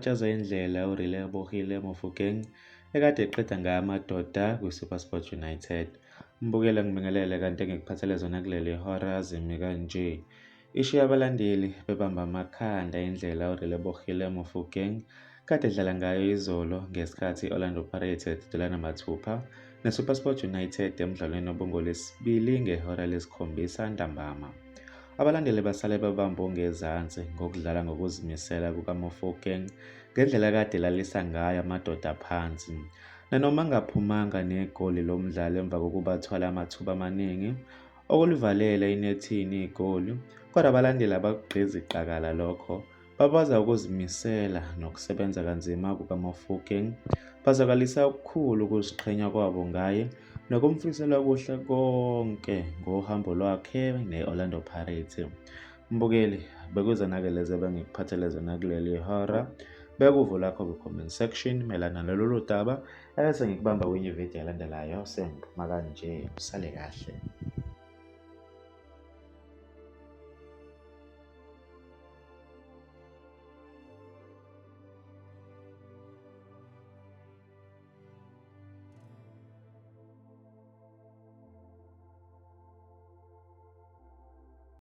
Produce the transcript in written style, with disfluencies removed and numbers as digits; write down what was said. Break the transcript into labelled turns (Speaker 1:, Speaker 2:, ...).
Speaker 1: Kubatshazwa indlela uRelebohile Mofokeng ekade eqeda ngayo amadoda kwiSuperSport United. Mbukele ngibingelele kanti engikuphathele zona kuleli hora zimi kanje. Ishiya abalandeli bebamba amakhanda indlela uRelebohile Mofokeng kade edlala ngayo izolo ngesikhathi i-Orlando Pirates ededelana mathupha neSuperSport United emdlalweni obungoLwesibili ngehora lesikhombisa ntambama. Abalandeli basale bebamba ongezansi ngokudlala ngokuzimisela kukaMofokeng ngendlela kade elalisa ngayo amadoda phansi. Nanoma engaphumanga negoli lo mdlali emva kokuba athwale amathuba amaningi okulivalela inethini igoli, kodwa abalandeli abakugqizi qakala lokho. Babaza ukuzimisela nokusebenza kanzima kukaMofokeng, bazwakalisa okukhulu ukuziqhenya kwabo ngaye nokumfisela okuhle konke ngohambo lwakhe ne-Orlando Pirates. Mbukeli, bekuzona-ke lezi ebengikuphathele zona kuleli hora. Beka uvo lwakho kwi-comment section mayelana nalolu daba, ebese ngikubamba kwenye ividiyo elandelayo. Sengiphuma kanje, usale kahle.